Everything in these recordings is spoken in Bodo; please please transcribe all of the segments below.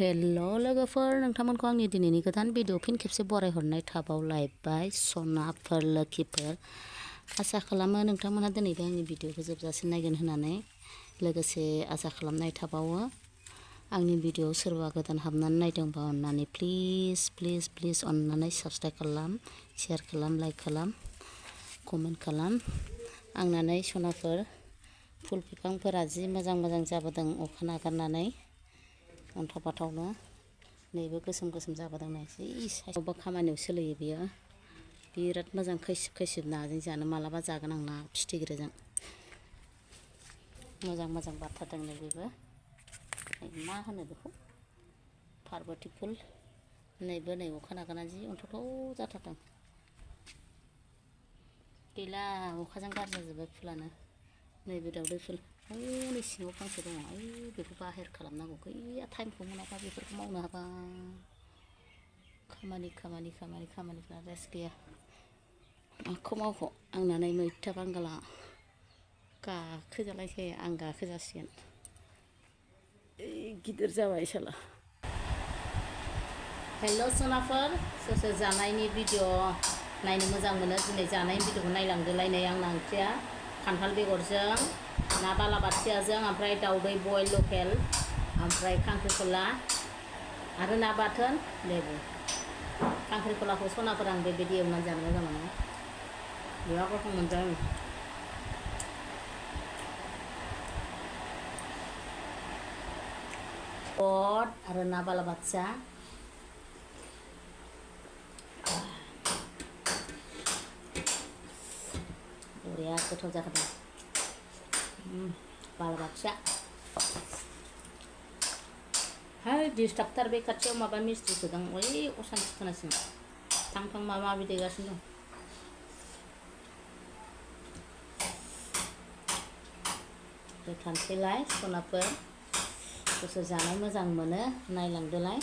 हेलो लोगोफोर, नोंथांमोनखौ आंनि दिनैनि गोदान भिडिअ फिन खेबसे बरायहरनाय थाबाव लायबाय सनाफोर लोखिफोर। आसा खालामो नोंथांमोनहा दिनैबो आंनि भिडिअखौ जोबजासिम नायगोन होननानै। लोगोसे आसा खालामनाय थाबावो आंनि भिडिअआव सोरबा गोदान हाबनानै नायदोंबा अननानै प्लिज अननानै साबस्क्राइब खालाम, शेयार खालाम, लाइक खालाम, कमेन्ट खालाम। आंनानै सनाफोर फुल बिफांफोरा जि मोजां जाबोदों अखा नागारनानै। अन्थाव बाथावनो नैबे गोसोम जाबोदों नै जि साइसआवबो खामानियाव सोलियो बियो। बिराद मोजां खैसिब नाजों जानो। मालाबा जागोन आं ना फिथिख्रिजों। मोजां बारथारदों नै बेबो। मा होनो बेखौ पार्बती फुल। नैबो नै अखा नागारनानै जि अन्थाव जाथारदों। गैला अखाजों गाज्रि जाजोब्बाय फुलानो। नैबे दावदै फुल हनै सिङाव फांसे दङ। बेखौ बाहेर खालामनांगौ। गैया टाइमखौ मोनाबा बेफोरखौ मावनो हाबा खामानिफ्रा रेस्ट गैया। माखौ मावख' आंना नै मैथा बांगाला गाखोजालायसै। आं गाखोजासिगोन। गिदिर जाबाय साला। हेल' सनाफोर, सोर जानायनि भिडिअ नायनो मोजां मोनो दिनै जानायनि भिडिअखौ नायलांदोलाय। नै आंना ओंख्रिया खान्थाल बेगरजों ना बालाबाथियाजों ओमफ्राय दाउदै बयल लकेल ओमफ्राय खांख्रिखला आरो ना बाथोन लेबु। खांख्रिखलाखौ सनाफोर आं बेबायदि एवनानै जानो मोजां मोनो। बिराद गोथाव मोनदों। आरो ना बालाबाथिया बरिया गोथाव जाखादों। बालाबाथिया हाय डिस्टार्बथार बे खाथियाव माबा मिस्थ्रि सोदों। ओइ असान्थि खोनासिनो थां माबा माबि देगासिनो दं। थानोसैलाय सनाफोर, सोर जानाय मोजां मोनो नायलांदोलाय।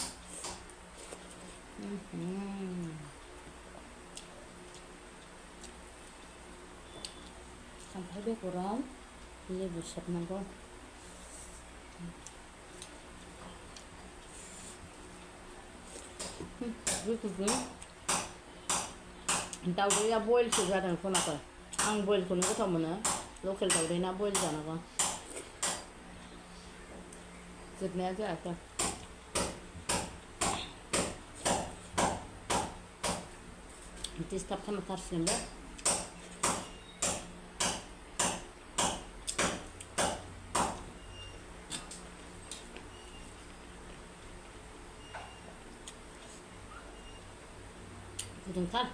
खान्थाल बेगराव लेबु सेबनांगौ। दाउदैया बयलसो जादों सनाफोर। आं बयलखौनो गोथाव मोनो। लकेल दाउदै ना बयल जानांगौ। जोबनाया जायाखै। डिस्टार्ब खालामथारसिगोन बे। गुदुंथार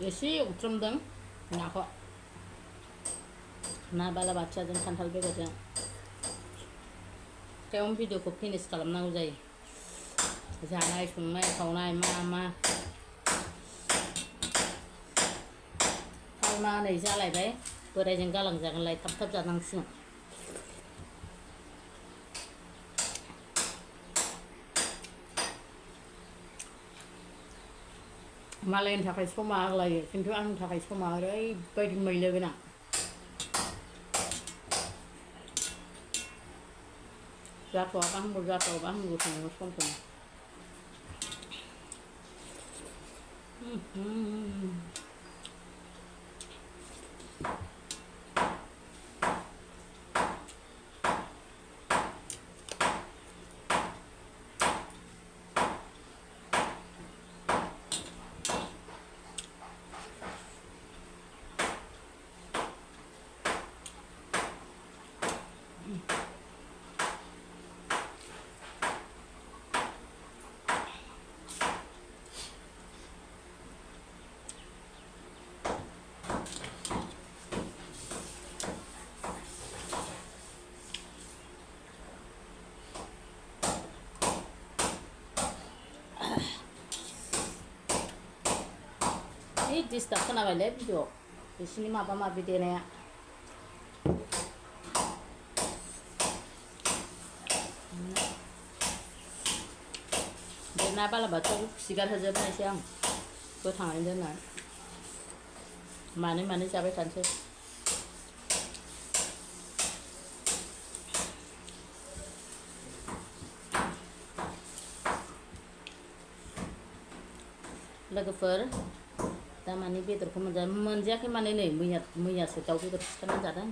एसे एवथ्रमदों नाखौ। ना बालाबाथियाजों खान्थाल बेगरजों। बेयावनो भिडिअखौ फिनिश खालामनांगौ जायो। जानाय संनाय खावनाय मा टाइमा नै जालायबाय। बोरायजों गालांजागोनलाय थाब जानांसिगोन। मालायनि थाखाय समा आग्लायो, खिन्थु आंनि थाखाय समा ओरैबायदि मैलो गोनां। जाथ'आबा हामगौ, जाथ'आबा हामगौ सङो समखौनो। डिस्टार्ब खोनाबायलै भिडिअ बिसिनि माबा माबि देनाया। बे ना बालाबाथियाखौ खिगारहोजोबनायसै आं गोथाङैनो दोननानै। मानै जाबाय थानोसै। लोगोफोर दा माने बेदरखौ मोनजायाखै माने नै मैयासो दाउ बेदर सिथारनानै जादों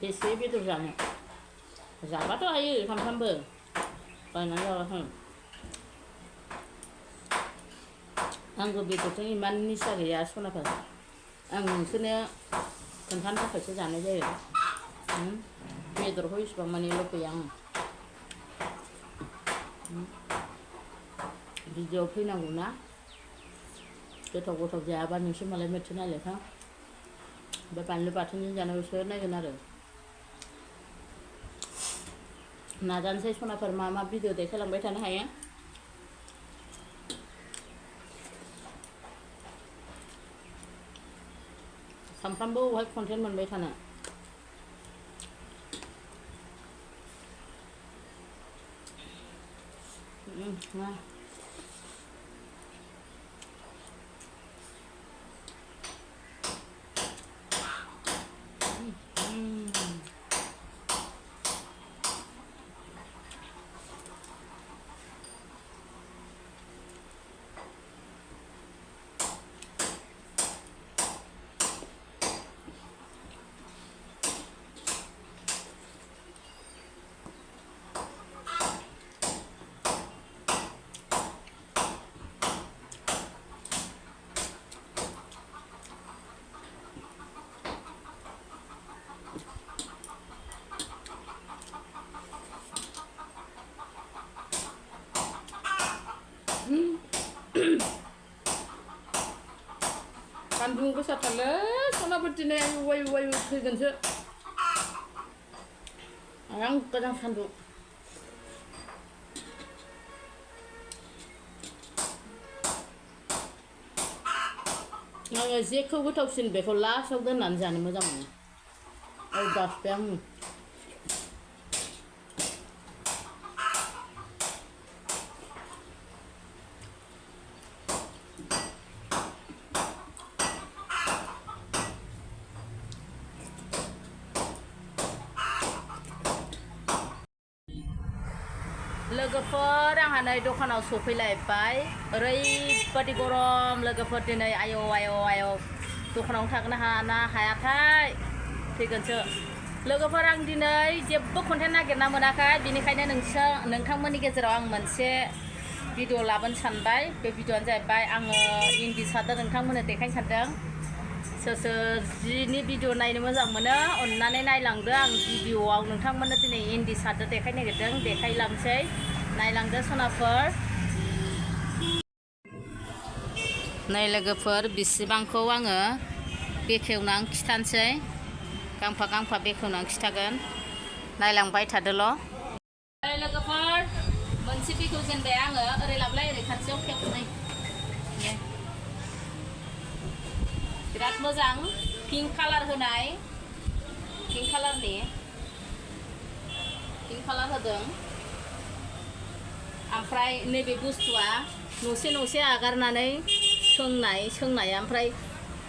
बेसे बेदर जानो जाबाथ' हायो सामफ्रामबो बायनानै जाबाथाय आंबो बेदरजों इमान निसा गैया सनाफोर आं नोंसोरनो खोन्थानो थाखायसो जानाय जायो बेदरखौ इसिबां माने लुबैया आं भिडिअ फैनांगौ ना गोथाव गोथाव जायाबा नोंसोर मालाय मेथो नायलायखां बे बानलु बाथोनजों जानायावसो नायगोन आरो नाजानोसै सनाफोर मा भिडिअ देखायलांबाय थानो हायो सामफ्रामबो अहाय कन्टेन्ट मोनबाय थानो सान्दुं गोसाथारलै सनाफोर दिनै आयु थैगोनसो आं गोजां सान्दुं आङो जेखौ गोथावसिन बेखौ लास्टआव दोननानै जानो मोजां मोनो बासबाय आं लोगोफोर आंहा नै दखानाव सफैलायबाय ओरैबादि गरम लोगोफोर दिनै आयौ दखानाव थागोन हायाथाय थैगोनसो लोगोफोर आं दिनै जेबो कन्टेन्ट नागिरना मोनाखै बिनिखायनो नोंथांमोननि गेजेराव आं मोनसे भिडिअ लाबोनो सानबाय बे भिडिअआनो जाहैबाय आङो इन्दि सादोर नोंथांमोननो देखायनो सानदों सोर जिनि भिडिअ नायनो मोजां मोनो अननानै नायलांदो आं भिडिअआव नोंथांमोननो दिनै इन्दि सादोर देखायनो नागिरदों देखायलांसै नायलांदो सनाफोर नै लोगोफोर बेसेबांखौ आङो बेखेवना आं खिथानोसै गांफा बेखेवना आं खिथागोन नायलांबाय थादोल' लोगोफोर मोनसे बेखेवजेनबाय आङो ओरै लाबलाय ओरै खाथियाव खेबनाय बिराद मोजां पिंक कालार होनाय पिंक कालार होदों ओमफ्राय नैबे बुस्थुआ नसे आगारनानै सोंनाया ओमफ्राय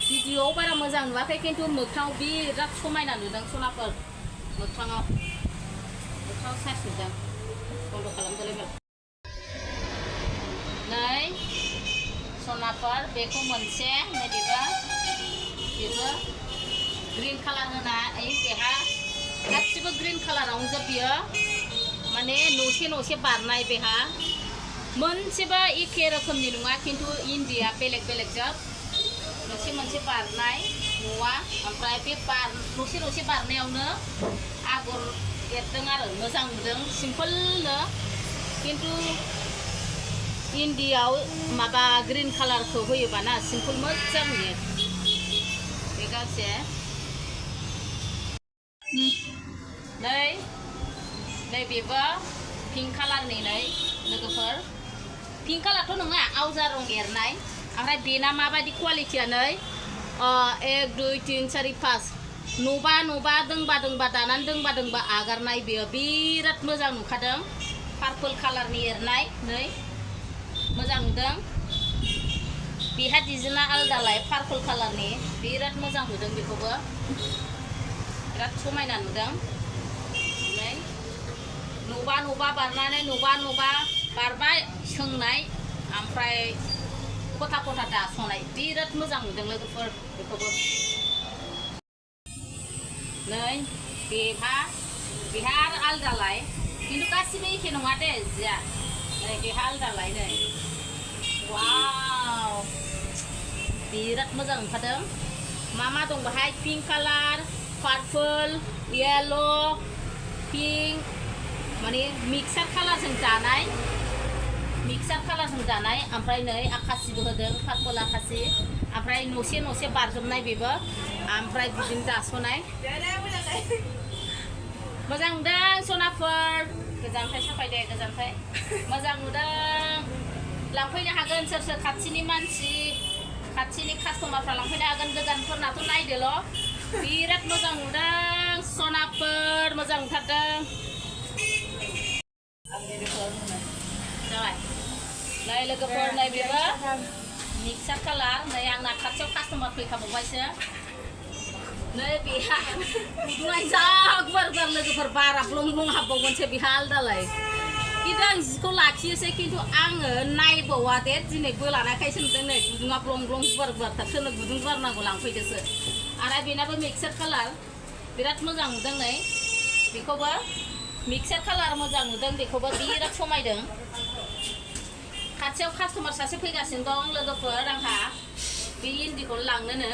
भिडिअआव बारा मोजां नुवाखै खिन्थु मोगथाङाव बिराद समायना नुदों सनाफोर मोगथाङाव साइज नुदों बन्द खालामदोलाय नै सनाफोर बेखौ मोनसे नैबेबो बेबो ग्रीन कालार होनाय बेहा गासिबो ग्रीन कालारावनो जोब बियो माने नसे बारनाय बेहा मोनसेबो एखे रोखोमनि नङा खिन्थु इन्दिया बेलेग जोब मोनसे बारनाय नङा ओमफ्राय बे नसे बारनायावनो आगर एरदों आरो मोजां नुदों सिम्पोलनो खिन्थु इन्दियाव माबा ग्रीन कालारखौ होयोबा ना सिम्पोल मोजां नुयो बे गांसे नैबेबो पिंक कालारनि नै लोगोफोर पिंक कालारथ' नङा आवजार रं एरनाय ओमफ्राय बेना माबायदि क्वालिटिया नै 1 2 3 4 5 नबा दोंबा दानानै दोंबा आगारनाय बेयो बिराद मोजां नुखादों पार्पल कालारनि एरनाय नै मोजां नुदों बेहा डिजाइना आलदालाय पार्पल कालारनि बिराद मोजां नुदों बेखौबो बिराद समायना नुदों नै नबा बारनानै नबा बारबाय सोंनाय ओमफ्राय खथा खथा दास'नाय बिराद मोजां नुदों लोगोफोर बेखौबो नै बेहा आलदालाय खिन्थु गासिबो एखे नङा दे जिया नै बेहा आलदालाय नै वाव बिराद मोजां ओंखारदों मा दं बाहाय पिंक कालार पार्पल येलो पिंक माने मिक्सार कालारजों दानाय ओमफ्राय नै आखासिबो होदों पार्पल आखासि ओमफ्राय नसे बारजोबनाय बेबो ओमफ्राय बिदिनो दास'नाय मोजां नुदों सनाफोर गोजाननिफ्राय साफायदे गोजाननिफ्राय मोजां नुदों लांफैनो हागोन सोर खाथिनि मानसि खाथिनि कास्टमारफ्रा लांफैनो हागोन गोजानफोरनाथ' नायदोल' बिराद मोजां नुदों सनाफोर मोजां नुथारदों जाबाय नै लोगोफोर नै बेबो मिक्सार कालार नै आंना खाथियाव कास्टमार फैखाबावबायसो नै बेहा गुदुङा जा गुवार लोगोफोर बारा ब्लं हाबबावगोनसो बेहा आलदालाय खिन्थु आं जिखौ लाखियोसै खिन्थु आङो नायबावा दे दिनै बोलानायखायसो नुदों नै गुदुङा ब्लं गुवारथार सोरनो गुदुं गुवार नांगौ लांफैदोसो आरो बेनाबो मिक्सार कालार बिराद मोजां नुदों नै बेखौबो मिक्सार कालार मोजां नुदों बेखौबो बिराद समायदों खाथियाव कास्टमार सासे फैगासिनो दं लोगोफोर आंहा बे इन्दिखौ लांनोनो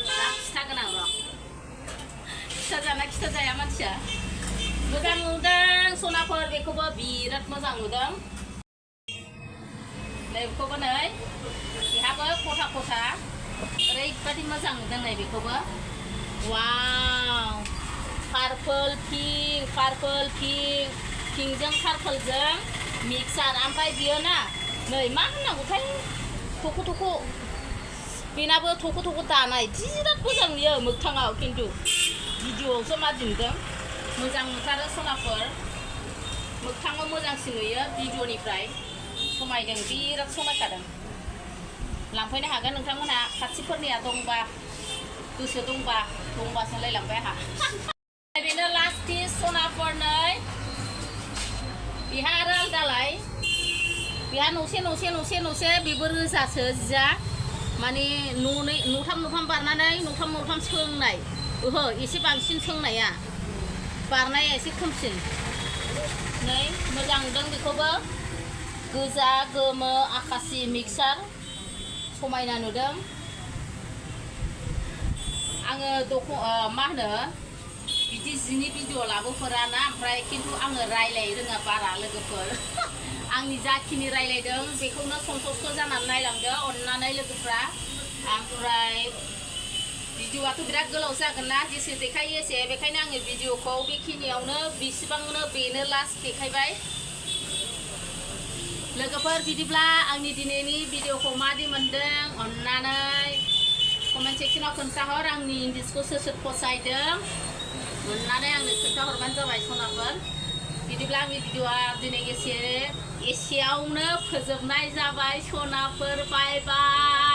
दा खिथागोन आं र' खिथाजाया मानसिया मोजां नुदों सनाफोर बेखौबो बिराद मोजां नुदों नै बेखौबो नै बेहाबो खथा ओरैबादि मोजां नुदों नै बेखौबो वाव पार्पल पिंक पिंकजों पार्पलजों मिक्सार ओमफ्राय बियो ना नै मा होननांगौथाय थख' बेनाबो थख' दानाय बिराद मोजां नुयो मोगथाङाव खिन्थु भिडिअआवसो मादि नुदों मोजां नुथारो सनाफोर मोगथाङाव मोजांसिन नुयो भिडिअनिफ्राय समायदों बिराद समायखादों लांफैनो हागोन नोंथांमोनहा खाथिफोरनिया दंबा गोसो दंबा सोलायलांबाय आंहा बेनो लास्ट पिस सनाफोर नै बेहा आरो आलदालाय बेहा नसे बेबो रोजासो जिया माने नथाम बारनानै नथाम सोंनाय ओहो एसे बांसिन सोंनाया बारनाया एसे खमसिन नै मोजां नुदों बेखौबो गोजा गोमो आखासि मिक्सार समायना नुदों आङो मा होनो बिदि जिनि भिडिअ लाबोफोराना ओमफ्राय खिन्थु आङो रायलायनो रोङा बारा लोगोफोर आंनि जाखिनि रायलायदों बेखौनो सन्तुष्ट जानानै नायलांदो अननानै लोगोफ्रा ओमफ्राय भिडिअआथ' बिराद गोलाव जागोन ना जेसे देखायो एसे बेखायनो आङो भिडिअखौ बेखिनियावनो बेसेबांनो बेनो लास्ट देखायबाय लोगोफोर बिदिब्ला आंनि दिनैनि भिडिअखौ मादि मोनदों अननानै कमेन्ट सेक्सनाव खोन्थाहर आंनि इंलिसखौ सोर फसायदों अननानै आंनो खोन्थाहरबानो जाबाय सनाफोर बिदिब्ला आंनि भिडिअआ दिनै एसेयावनो फोजोबनाय जाबाय सनाफोर बाय बाय